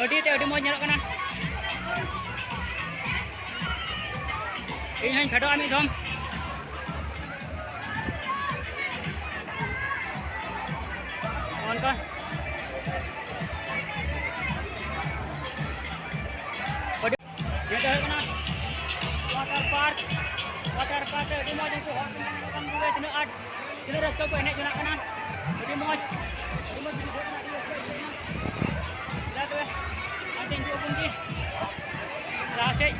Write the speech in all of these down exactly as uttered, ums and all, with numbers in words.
ᱟᱹᱰᱤ ᱛᱮ ᱟᱹᱰᱤ ᱢᱚᱡᱽ ᱧᱮᱞᱚᱜ ᱠᱟᱱᱟ᱾ ᱤᱧ ᱦᱚᱸᱧ ᱯᱷᱮᱰᱚᱜᱼᱟ ᱢᱤᱫ ᱫᱷᱚᱢ᱾ ᱚᱱᱠᱟ ᱟᱹᱰᱤ ᱱᱤᱭᱟᱹ ᱫᱚ ᱦᱩᱭᱩᱜ ᱠᱟᱱᱟ water park᱾ Water park ᱨᱮ ᱟᱹᱰᱤ ᱢᱚᱡᱽ ᱩᱱᱠᱩ ᱦᱚᱲ ᱠᱚ ᱢᱮᱱᱟᱜ ᱠᱚᱣᱟ, ᱛᱤᱱᱟᱹᱜ ᱟᱸᱴ, ᱛᱤᱱᱟᱹᱜ ᱨᱟᱹᱥᱠᱟᱹ ᱠᱚ ᱮᱱᱮᱡ ᱡᱚᱱᱟᱜ ᱠᱟᱱᱟ᱾ ᱟᱹᱰᱤ ᱢᱚᱡᱽ, ᱟᱹᱰᱤ ᱢᱚᱡᱽ ᱵᱩᱡᱷᱟᱹᱜ ᱠᱟᱱᱟ, ᱟᱹᱰᱤ ᱨᱟᱹᱥᱠᱟᱹ ᱟᱹᱭᱠᱟᱹᱜ ᱠᱟᱱᱟ᱾ ᱫᱮᱞᱟ ᱛᱚᱵᱮ, ᱦᱟᱱᱛᱮ ᱦᱤᱡᱩᱜ ᱟᱵᱚᱱ ᱜᱮ ᱞᱟᱦᱟ ᱥᱮᱫ᱾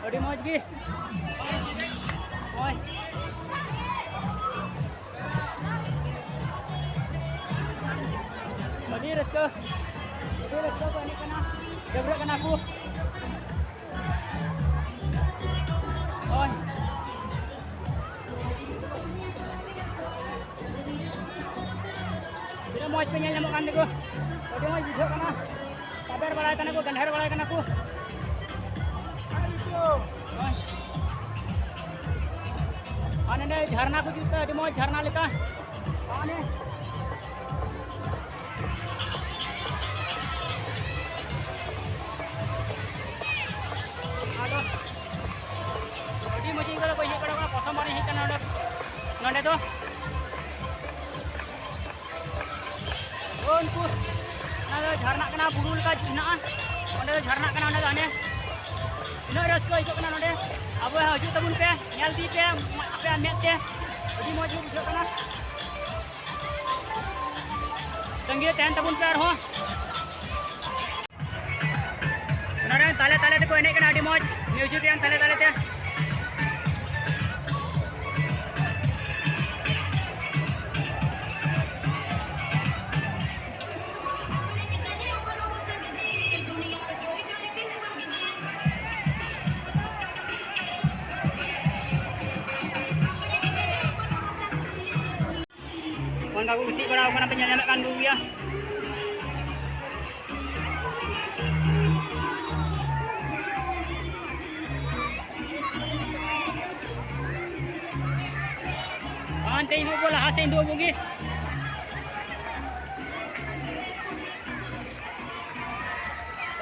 ᱟᱹᱰᱤ ᱢᱚᱡᱽ ᱜᱮ᱾ ᱱᱚᱜᱼᱚᱭ᱾ ᱟᱹᱰᱤ ᱨᱟᱹᱥᱠᱟᱹ, ᱟᱹᱰᱤ ᱨᱟᱹᱥᱠᱟᱹ ᱠᱚ ᱮᱱᱮᱡ ᱠᱟᱱᱟ, ᱰᱟᱹᱵᱽᱨᱟᱹᱜ ᱠᱟᱱᱟ ᱠᱚ᱾ ᱦᱳᱭ᱾ ᱛᱤᱱᱟᱹᱜ ᱢᱚᱡᱽ ᱯᱮ ᱧᱮᱞ ᱧᱟᱢᱚᱜ ᱠᱟᱱ ᱛᱟᱠᱚ, ᱟᱹᱰᱤ ᱢᱚᱡᱽ ᱵᱩᱡᱷᱟᱹᱜ ᱠᱟᱱᱟ᱾ ᱛᱟᱵᱮᱨ ᱵᱟᱲᱟᱭ ᱠᱟᱱᱟ ᱠᱚ, ᱜᱟᱱᱰᱷᱟᱨ ᱵᱟᱲᱟᱭ ᱠᱟᱱᱟ ᱠᱚ᱾ ᱦᱳᱭ᱾ ᱟᱨ ᱱᱚᱰᱮ ᱡᱷᱟᱨᱱᱟ ᱠᱚ ᱡᱩᱛ ᱠᱟᱜᱼᱟ, ᱟᱹᱰᱤ ᱢᱚᱡᱽ ᱡᱷᱟᱨᱱᱟ ᱞᱮᱠᱟ᱾ ᱟᱨ ᱚᱱᱮ ᱟᱫᱚ ᱟᱹᱰᱤ ᱢᱚᱡᱽ ᱤᱧ ᱠᱚᱫᱚ ᱵᱟᱹᱧ ᱦᱮᱡ ᱵᱟᱲᱟ ᱟᱠᱟᱱᱟ, ᱯᱨᱚᱛᱷᱚᱢ ᱵᱟᱨᱤᱧ ᱦᱮᱡ ᱠᱟᱱᱟ ᱱᱚᱰᱮ, ᱱᱚᱰᱮ ᱫᱚ᱾ ᱳ, ᱩᱱᱠᱩ, ᱚᱱᱟ ᱫᱚ ᱡᱷᱟᱨᱱᱟᱜ ᱠᱟᱱᱟ, ᱵᱩᱨᱩ ᱞᱮᱠᱟ ᱦᱮᱱᱟᱜᱼᱟ, ᱚᱸᱰᱮ ᱫᱚ ᱡᱷᱟᱨᱱᱟᱜ ᱠᱟᱱᱟ, ᱚᱸᱰᱮ ᱫᱚ ᱦᱟᱱᱮ᱾ ᱛᱤᱱᱟᱹᱜ ᱨᱟᱹᱥᱠᱟᱹ ᱟᱹᱭᱠᱟᱹᱜ ᱠᱟᱱᱟ ᱱᱚᱰᱮ᱾ ᱟᱵᱚ ᱦᱚᱸ ᱦᱤᱡᱩᱜ ᱛᱟᱵᱚᱱ ᱯᱮ, ᱧᱮᱞ ᱤᱫᱤ ᱯᱮ ᱟᱯᱮᱭᱟᱜ ᱢᱮᱫ ᱛᱮ, ᱟᱹᱰᱤ ᱢᱚᱡᱽ ᱜᱮ ᱵᱩᱡᱷᱟᱹᱜ ᱠᱟᱱᱟ᱾ ᱛᱟᱺᱜᱤ ᱨᱮ ᱛᱟᱦᱮᱱ ᱛᱟᱵᱚᱱ ᱯᱮ ᱟᱨᱦᱚᱸ᱾ ᱚᱱᱟ ᱨᱮ ᱛᱟᱞᱮ ᱛᱟᱞᱮ ᱛᱮᱠᱚ ᱮᱱᱮᱡ ᱠᱟᱱᱟ, ᱟᱹᱰᱤ ᱢᱚᱡᱽ music ᱨᱮᱱ ᱛᱟᱞᱮ ᱛᱟᱞᱮ ᱛᱮ᱾ ᱚᱱᱠᱟ ᱠᱚ ᱜᱤᱛᱤᱡ ᱵᱟᱲᱟ ᱟᱠᱟᱱᱟ, ᱯᱮ ᱧᱮᱞ ᱧᱟᱢᱮᱫ ᱠᱟᱱ ᱠᱚ ᱜᱮᱭᱟ᱾ ᱟᱨ ᱛᱮ ᱤᱫᱩᱜ ᱟᱵᱚ, ᱞᱟᱦᱟ ᱥᱮᱫ ᱤᱫᱩᱜ ᱟᱵᱚ ᱜᱮ᱾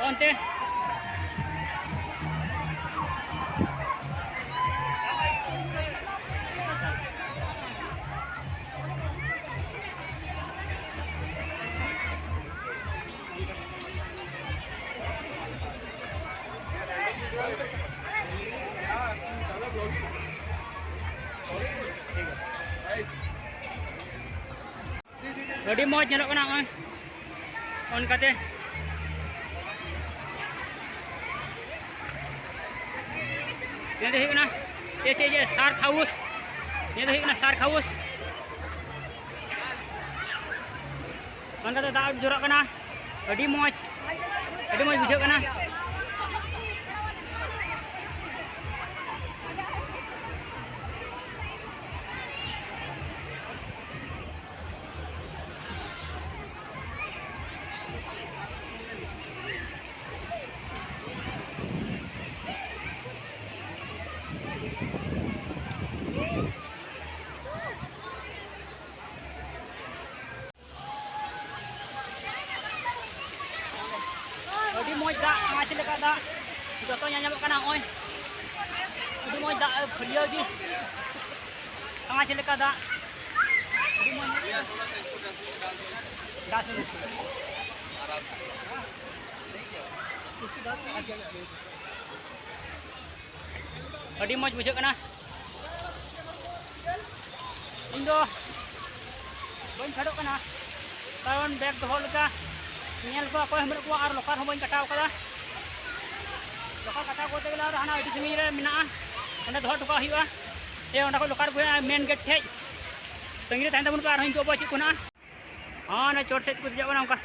ᱚᱱᱛᱮ᱾ ᱟᱹᱰᱤ ᱢᱚᱡᱽ ᱧᱮᱞᱚᱜ ᱠᱟᱱᱟ ᱱᱚᱜᱼᱚᱭ ᱚᱱᱠᱟᱛᱮ᱾ ᱱᱤᱭᱟᱹ ᱫᱚ ᱦᱩᱭᱩᱜ ᱠᱟᱱᱟ ᱮᱥ ᱮ ᱡᱮ ᱥᱟᱨᱠ ᱦᱟᱣᱩᱥ᱾ ᱱᱤᱭᱟᱹ ᱫᱚ ᱦᱩᱭᱩᱜ ᱠᱟᱱᱟ ᱥᱟᱨᱠ ᱦᱟᱣᱩᱥ᱾ ᱚᱱᱠᱟᱛᱮ ᱫᱟᱜ ᱡᱚᱨᱚᱜ ᱠᱟᱱᱟ᱾ ᱟᱹᱰᱤ ᱢᱚᱡᱽ, ᱟᱹᱰᱤ ᱢᱚᱡᱽ ᱵᱩᱡᱷᱟᱹᱜ ᱠᱟᱱᱟ᱾ ᱟᱹᱰᱤ ᱢᱚᱡᱽ ᱫᱟᱜ, ᱱᱚᱣᱟ ᱪᱮᱫ ᱞᱮᱠᱟ ᱫᱟᱜ, ᱡᱚᱛᱚ ᱧᱮᱞ ᱧᱟᱢᱚᱜ ᱠᱟᱱᱟ᱾ ᱱᱚᱜᱼᱚᱭ ᱟᱹᱰᱤ ᱢᱚᱡᱽ ᱫᱟᱜ, ᱯᱷᱟᱹᱨᱭᱟᱹ ᱜᱮ᱾ ᱱᱚᱣᱟ ᱪᱮᱫ ᱞᱮᱠᱟ ᱫᱟᱜ, ᱟᱹᱰᱤ ᱢᱚᱡᱽ᱾ ᱫᱟᱜ ᱥᱩᱨᱩ᱾ ᱟᱹᱰᱤ ᱢᱚᱡᱽ ᱵᱩᱡᱷᱟᱹᱜ ᱠᱟᱱᱟ᱾ ᱤᱧ ᱫᱚ ᱵᱟᱹᱧ ᱯᱷᱮᱰᱚᱜ ᱠᱟᱱᱟ, ᱠᱟᱨᱚᱱ ᱵᱮᱜᱽ ᱫᱚᱦᱚ ᱞᱮᱠᱟ ᱧᱮᱞ ᱠᱚ ᱚᱠᱚᱭ ᱦᱚᱸ ᱵᱟᱹᱱᱩᱜ ᱠᱚᱣᱟ, ᱟᱨ ᱞᱚᱠᱟᱨ ᱦᱚᱸ ᱵᱟᱹᱧ ᱠᱟᱴᱟᱣ ᱠᱟᱫᱟ᱾ ᱞᱚᱠᱟᱨ ᱠᱟᱴᱟᱣ ᱠᱚᱨᱛᱮ ᱜᱮᱞᱮ ᱟᱨ ᱦᱟᱱᱟ ᱟᱹᱰᱤ ᱥᱟᱺᱜᱤᱧ ᱨᱮ ᱢᱮᱱᱟᱜᱼᱟ, ᱚᱸᱰᱮ ᱫᱚᱦᱚ ᱦᱚᱴᱚ ᱠᱟᱜ ᱦᱩᱭᱩᱜᱼᱟ᱾ ᱮ, ᱚᱸᱰᱮ ᱠᱷᱚᱡ ᱞᱚᱠᱟᱨ ᱟᱹᱜᱩᱭᱟ ᱢᱮᱱ ᱜᱮᱴ ᱴᱷᱮᱡ᱾ ᱛᱟᱺᱜᱤ ᱨᱮ ᱛᱟᱦᱮᱱ ᱛᱟᱵᱚᱱ ᱯᱮ, ᱟᱨᱦᱚᱸ ᱤᱧ ᱩᱫᱩᱜ ᱟᱵᱚᱱᱟ ᱪᱮᱫ ᱠᱚ ᱦᱮᱱᱟᱜᱼᱟ᱾ ᱦᱚᱸ, ᱚᱱᱟ ᱪᱚᱴ ᱥᱮᱫ ᱠᱚ ᱫᱮᱡᱚᱜ ᱠᱟᱱᱟ ᱚᱱᱠᱟ᱾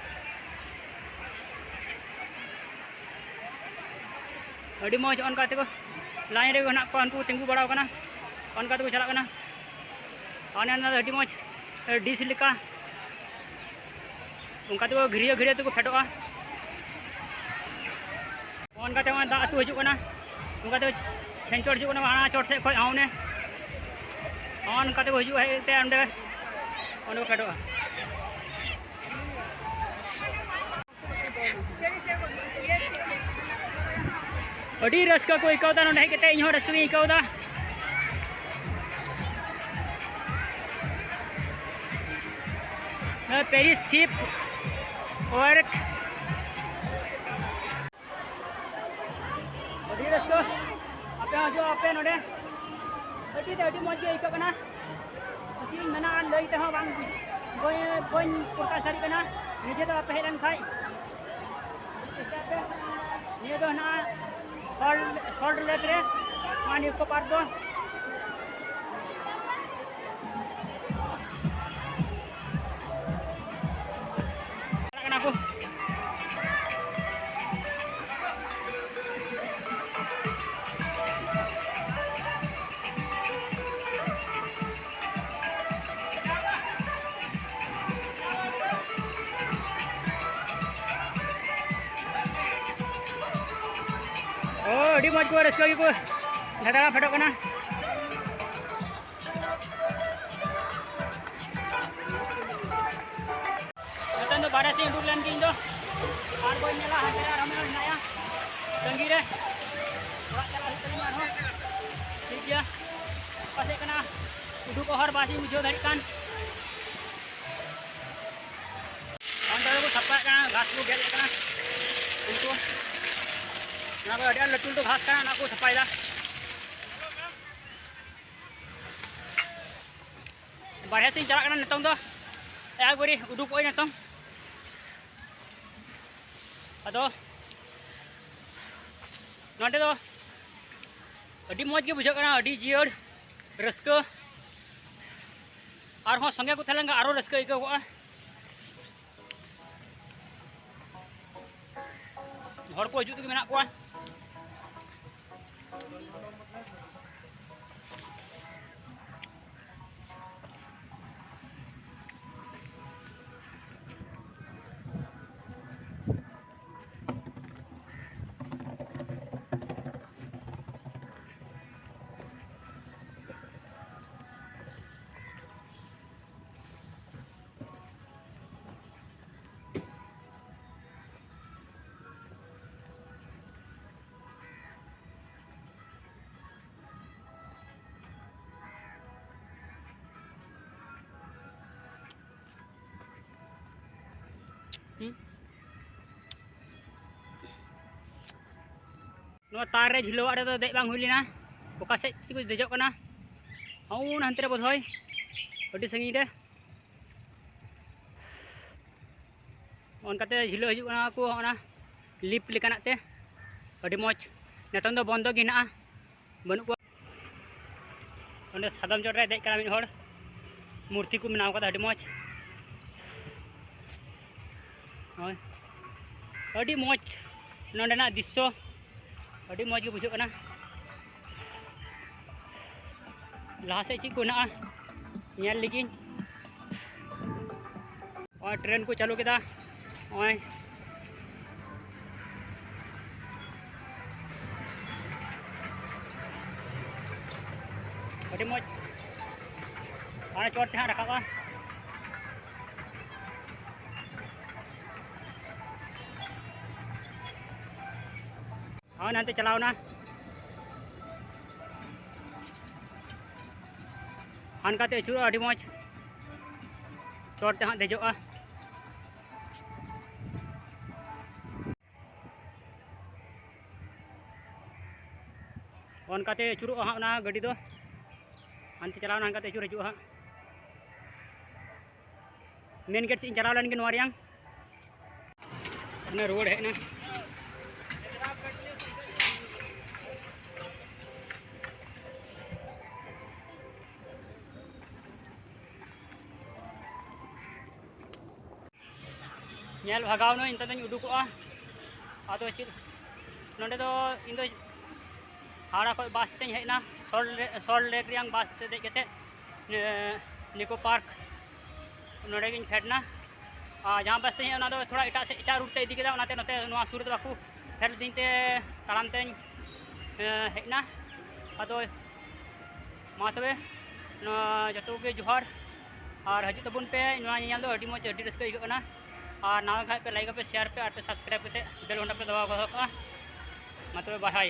ᱟᱹᱰᱤ ᱢᱚᱡᱽ ᱚᱱᱠᱟ ᱛᱮᱠᱚ ᱞᱟᱭᱤᱱ ᱨᱮᱜᱮ ᱦᱮᱱᱟᱜ ᱠᱚᱣᱟ, ᱩᱱᱠᱩ ᱠᱚ ᱛᱤᱸᱜᱩ ᱵᱟᱲᱟᱣ ᱠᱟᱱᱟ, ᱚᱱᱠᱟ ᱛᱮᱠᱚ ᱪᱟᱞᱟᱜ ᱠᱟᱱᱟ᱾ ᱚᱱᱮ ᱚᱱᱟ ᱫᱚ ᱟᱹᱰᱤ ᱢᱚᱡᱽ ᱰᱤᱥ ᱞᱮᱠᱟ ᱚᱱᱠᱟ ᱛᱮᱠᱚ ᱜᱷᱟᱹᱨᱭᱟᱹ ᱜᱷᱟᱹᱨᱭᱟᱹ ᱛᱮᱠᱚ ᱯᱷᱮᱰᱚᱜᱼᱟ᱾ ᱚᱱᱠᱟ ᱛᱮ ᱱᱚᱜᱼᱚᱭ ᱫᱟᱜ ᱟᱹᱛᱩ ᱦᱤᱡᱩᱜ ᱠᱟᱱᱟ, ᱚᱱᱠᱟ ᱛᱮ ᱪᱷᱮᱧᱪᱚᱲ ᱦᱤᱡᱩᱜ ᱠᱟᱱᱟ ᱦᱟᱱᱟ ᱪᱚᱴ ᱥᱮᱫ ᱠᱷᱚᱡ, ᱦᱚᱸ ᱚᱱᱮ ᱱᱚᱜᱼᱚ ᱱᱚᱝᱠᱟ ᱛᱮᱠᱚ ᱦᱤᱡᱩᱜᱼᱟ, ᱦᱮᱡ ᱠᱟᱛᱮ ᱚᱸᱰᱮ, ᱚᱸᱰᱮ ᱠᱚ ᱯᱷᱮᱰᱚᱜᱼᱟ᱾ ᱟᱹᱰᱤ ᱨᱟᱹᱥᱠᱟᱹ ᱠᱚ ᱟᱹᱭᱠᱟᱹᱣ ᱮᱫᱟ ᱱᱚᱰᱮ ᱦᱮᱡ ᱠᱟᱛᱮ, ᱤᱧ ᱦᱚᱸ ᱨᱟᱹᱥᱠᱟᱹ ᱜᱤᱧ ᱟᱹᱭᱠᱟᱹᱣ ᱮᱫᱟ᱾ ᱱᱚᱣᱟ ᱯᱮᱨᱤᱥ ᱥᱤᱯ ᱣᱟᱨᱠ᱾ ᱟᱹᱰᱤ ᱨᱟᱹᱥᱠᱟᱹ, ᱟᱯᱮ ᱦᱚᱸ ᱦᱤᱡᱩᱜ ᱟᱯᱮ ᱱᱚᱰᱮ᱾ ᱟᱹᱰᱤ ᱫᱚ ᱟᱹᱰᱤ ᱢᱚᱡᱽ ᱜᱮ ᱟᱹᱭᱠᱟᱹᱜ ᱠᱟᱱᱟ᱾ ᱪᱮᱫ ᱤᱧ ᱢᱮᱱᱟ, ᱟᱨ ᱞᱟᱹᱭ ᱛᱮᱦᱚᱸ ᱵᱟᱝ, ᱵᱟᱹᱧ, ᱵᱟᱹᱧ ᱯᱨᱚᱠᱟᱥ ᱫᱟᱲᱮᱭᱟᱜ ᱠᱟᱱᱟ᱾ ᱱᱤᱡᱮ ᱫᱚ ᱟᱯᱮ ᱦᱮᱡ ᱞᱮᱱ ᱠᱷᱟᱡ, ᱱᱤᱭᱟᱹ ᱫᱚ ᱦᱮᱱᱟᱜᱼᱟ ᱥᱚᱞᱴ, ᱥᱚᱞᱴ ᱞᱮᱠ ᱨᱮ ᱱᱚᱣᱟ ᱱᱤᱠᱳ ᱯᱟᱨᱠ ᱫᱚ᱾ ᱪᱟᱞᱟᱜ ᱠᱟᱱᱟ ᱠᱚ᱾ ᱚ, ᱟᱹᱰᱤ ᱢᱚᱡᱽ ᱠᱚ ᱨᱟᱹᱥᱠᱟᱹ ᱜᱮᱠᱚ ᱫᱟᱬᱟ ᱯᱷᱮᱰᱚᱜ ᱠᱟᱱᱟ᱾ ᱱᱤᱛᱚᱝ ᱫᱚ ᱵᱟᱨᱦᱮ ᱥᱮᱫ ᱤᱧ ᱩᱰᱩᱠ ᱞᱮᱱ ᱜᱤᱧ ᱫᱚ, ᱟᱨ ᱵᱟᱹᱧ ᱧᱮᱞᱟ, ᱦᱟᱱᱛᱮ ᱨᱮ ᱟᱨᱦᱚᱸ ᱢᱮᱱᱟᱜᱼᱟ ᱛᱟᱺᱜᱤ ᱨᱮ᱾ ᱚᱲᱟᱜ ᱪᱟᱞᱟᱜ ᱦᱩᱭᱩᱜ ᱛᱟᱹᱞᱤᱧᱟ ᱟᱨᱦᱚᱸ᱾ ᱴᱷᱤᱠ ᱜᱮᱭᱟ, ᱯᱟᱥᱮᱡ ᱠᱟᱱᱟ ᱩᱰᱩᱠᱚᱜ ᱦᱚᱨ ᱵᱟᱥ ᱤᱧ ᱵᱩᱡᱷᱟᱹᱣ ᱫᱟᱲᱮᱭᱟᱜ ᱠᱟᱱ᱾ ᱚᱱᱛᱮ ᱫᱚᱠᱚ ᱥᱟᱯᱷᱟᱭᱮᱫ ᱠᱟᱱᱟ, ᱜᱷᱟᱥ ᱠᱚ ᱜᱮᱫ ᱮᱫ ᱠᱟᱱᱟ ᱩᱱᱠᱩ᱾ ᱚᱱᱟ ᱠᱚ ᱟᱹᱰᱤ ᱟᱸᱴ ᱞᱟᱹᱴᱩ ᱞᱟᱹᱴᱩ ᱜᱷᱟᱥ ᱠᱟᱱᱟ, ᱚᱱᱟ ᱠᱚ ᱥᱟᱯᱷᱟᱭᱮᱫᱟ᱾ ᱵᱟᱨᱦᱮ ᱥᱮᱫ ᱤᱧ ᱪᱟᱞᱟᱜ ᱠᱟᱱᱟ ᱱᱤᱛᱚᱝ ᱫᱚ, ᱮᱠᱵᱟᱨᱮ ᱩᱰᱩᱠᱚᱜ ᱟᱹᱧ ᱱᱤᱛᱚᱝ᱾ ᱟᱫᱚ ᱱᱚᱰᱮ ᱫᱚ ᱟᱹᱰᱤ ᱢᱚᱡᱽ ᱜᱮ ᱵᱩᱡᱷᱟᱹᱜ ᱠᱟᱱᱟ, ᱟᱹᱰᱤ ᱡᱤᱭᱟᱹᱲ ᱨᱟᱹᱥᱠᱟᱹ᱾ ᱟᱨᱦᱚᱸ ᱥᱚᱸᱜᱮ ᱠᱚ ᱛᱟᱦᱮᱸ ᱞᱮᱱᱠᱷᱟᱱ ᱟᱨᱚ ᱨᱟᱹᱥᱠᱟᱹ ᱟᱹᱭᱠᱟᱹᱣ ᱠᱚᱜᱼᱟ᱾ ᱦᱚᱲ ᱠᱚ ᱦᱤᱡᱩᱜ ᱛᱮᱜᱮ ᱢᱮᱱᱟᱜ ᱠᱚᱣᱟ᱾ ᱦᱩᱸ᱾ ᱱᱚᱣᱟ ᱛᱟᱨ ᱨᱮ ᱡᱷᱤᱞᱟᱹᱣᱟᱜ ᱨᱮᱫᱚ ᱫᱮᱡ ᱵᱟᱝ ᱦᱩᱭ ᱞᱮᱱᱟ᱾ ᱚᱠᱟ ᱥᱮᱫ ᱪᱚᱠᱚ ᱫᱮᱡᱚᱜ ᱠᱟᱱᱟ᱾ ᱦᱚᱸ, ᱦᱟᱱᱛᱮ ᱨᱮ ᱵᱳᱫᱷᱚᱭ, ᱟᱹᱰᱤ ᱥᱟᱺᱜᱤᱧ ᱨᱮ᱾ ᱚᱱᱠᱟᱛᱮ ᱡᱷᱤᱞᱟᱹ ᱦᱤᱡᱩᱜ ᱠᱟᱱᱟ ᱠᱚ, ᱚᱱᱟ ᱞᱤᱯᱷᱴ ᱞᱮᱠᱟᱱᱟᱜ ᱛᱮ᱾ ᱟᱹᱰᱤ ᱢᱚᱡᱽ᱾ ᱱᱤᱛᱚᱝ ᱫᱚ ᱵᱚᱱᱫᱚ ᱜᱮ ᱦᱮᱱᱟᱜᱼᱟ, ᱵᱟᱹᱱᱩᱜ ᱠᱚᱣᱟ᱾ ᱚᱸᱰᱮ ᱥᱟᱫᱚᱢ ᱪᱚᱴ ᱨᱮ ᱫᱮᱡ ᱠᱟᱱᱟ ᱢᱤᱫ ᱦᱚᱲ, ᱢᱩᱨᱛᱤ ᱠᱚ ᱵᱮᱱᱟᱣ ᱠᱟᱫᱟ, ᱟᱹᱰᱤ ᱢᱚᱡᱽ᱾ ᱦᱳᱭ, ᱟᱹᱰᱤ ᱢᱚᱡᱽ ᱱᱚᱸᱰᱮᱱᱟᱜ ᱫᱨᱤᱥᱥᱚ, ᱟᱹᱰᱤ ᱢᱚᱡᱽ ᱜᱮ ᱵᱩᱡᱷᱟᱹᱜ ᱠᱟᱱᱟ᱾ ᱞᱟᱦᱟ ᱥᱮᱫ ᱪᱮᱫ ᱠᱚ ᱦᱮᱱᱟᱜᱼᱟ, ᱧᱮᱞ ᱞᱮᱜᱤᱧ᱾ ᱱᱚᱜᱼᱚᱭ ᱴᱨᱮᱱ ᱠᱚ ᱪᱟᱹᱞᱩ ᱠᱮᱫᱟ, ᱱᱚᱜᱼᱚᱭ᱾ ᱟᱹᱰᱤ ᱢᱚᱡᱽ᱾ ᱦᱟᱱᱮ ᱪᱚᱴ ᱛᱮ ᱦᱟᱸᱜ ᱨᱟᱠᱟᱵᱼᱟ᱾ ᱦᱳᱭ, ᱱᱟᱱᱛᱮ ᱪᱟᱞᱟᱣᱱᱟ᱾ ᱦᱟᱱᱠᱟᱛᱮ ᱟᱹᱪᱩᱨᱚᱜᱼᱟ, ᱟᱹᱰᱤ ᱢᱚᱡᱽ᱾ ᱪᱚᱴ ᱛᱮ ᱦᱟᱸᱜ ᱫᱮᱡᱚᱜᱼᱟ᱾ ᱚᱱᱠᱟᱛᱮ ᱟᱹᱪᱩᱨᱚᱜᱼᱟ ᱦᱟᱸᱜ ᱚᱱᱟ ᱜᱟᱹᱰᱤ ᱫᱚ᱾ ᱦᱟᱱᱛᱮ ᱪᱟᱞᱟᱣᱱᱟ, ᱦᱟᱱᱠᱟᱛᱮ ᱟᱹᱪᱩᱨ ᱦᱤᱡᱩᱜᱼᱟ ᱦᱟᱸᱜ᱾ ᱢᱮᱱ ᱜᱮᱴ ᱥᱮᱫ ᱤᱧ ᱪᱟᱞᱟᱣ ᱞᱮᱱ ᱜᱮ ᱱᱚᱣᱟ ᱨᱮᱭᱟᱝ᱾ ᱚᱱᱮ ᱨᱩᱣᱟᱹᱲ ᱦᱮᱡ ᱮᱱᱟ᱾ ᱧᱮᱞ ᱵᱷᱟᱜᱟᱣ ᱱᱟᱹᱧ, ᱱᱤᱛᱚᱜ ᱫᱚᱧ ᱩᱰᱩᱠᱚᱜᱼᱟ᱾ ᱟᱫᱚ ᱪᱮᱫ, ᱱᱚᱸᱰᱮ ᱫᱚ ᱤᱧ ᱫᱚ ᱦᱟᱣᱲᱟ ᱠᱷᱚᱱ ᱵᱟᱥ ᱛᱮᱧ ᱦᱮᱡ ᱮᱱᱟ, ᱥᱚᱞᱴ ᱞᱮ-, ᱥᱚᱞᱴ ᱞᱮᱠ ᱨᱮᱭᱟᱝ ᱵᱟᱥ ᱛᱮ ᱫᱮᱡ ᱠᱟᱛᱮᱫ, ᱮ, ᱱᱤᱠᱳ ᱯᱟᱨᱠ ᱱᱚᱸᱰᱮ ᱜᱤᱧ ᱯᱷᱮᱰ ᱮᱱᱟ᱾ ᱟᱨ ᱡᱟᱦᱟᱸ ᱵᱟᱥ ᱛᱮᱧ ᱦᱮᱡ ᱮᱱᱟ, ᱚᱱᱟ ᱫᱚ ᱛᱷᱚᱲᱟ ᱮᱴᱟᱜ ᱥᱮᱫ, ᱮᱴᱟᱜ ᱨᱩᱴ ᱛᱮ ᱤᱫᱤ ᱠᱮᱫᱟ, ᱚᱱᱟᱛᱮ ᱱᱚᱛᱮ ᱱᱚᱣᱟ ᱥᱩᱨ ᱨᱮᱫᱚ ᱵᱟᱠᱚ ᱯᱷᱮᱰ ᱞᱤᱫᱤᱧ ᱛᱮ ᱛᱟᱲᱟᱢ ᱛᱮᱧ, ᱮ, ᱦᱮᱡ ᱮᱱᱟ᱾ ᱟᱫᱚ ᱢᱟ ᱛᱚᱵᱮ, ᱱᱚᱣᱟ ᱡᱚᱛᱚ ᱠᱚᱜᱮ ᱡᱚᱦᱟᱨ, ᱟᱨ ᱦᱤᱡᱩᱜ ᱛᱟᱵᱚᱱ ᱯᱮ ᱱᱚᱣᱟ ᱧᱮᱧᱮᱞ ᱫᱚ, ᱟᱹᱰᱤ ᱢᱚᱡᱽ, ᱟᱹᱰᱤ ᱨᱟᱹᱥᱠᱟᱹ ᱟᱹᱭᱠᱟᱹᱜ ᱠᱟᱱᱟ᱾ ᱟᱨ ᱱᱟᱣᱟ ᱠᱷᱟᱡ ᱯᱮ, ᱞᱟᱭᱤᱠ ᱟᱯᱮ, ᱥᱮᱭᱟᱨ ᱯᱮ, ᱟᱨ ᱯᱮ ᱥᱟᱵᱥᱠᱨᱟᱭᱤᱵ ᱠᱟᱛᱮ ᱵᱮᱞ ᱜᱷᱚᱱᱴᱟ ᱯᱮ ᱫᱟᱵᱟᱣ ᱫᱚᱦᱚ ᱠᱟᱜᱼᱟ᱾ ᱢᱟ ᱛᱚᱵᱮ, ᱵᱟᱭ᱾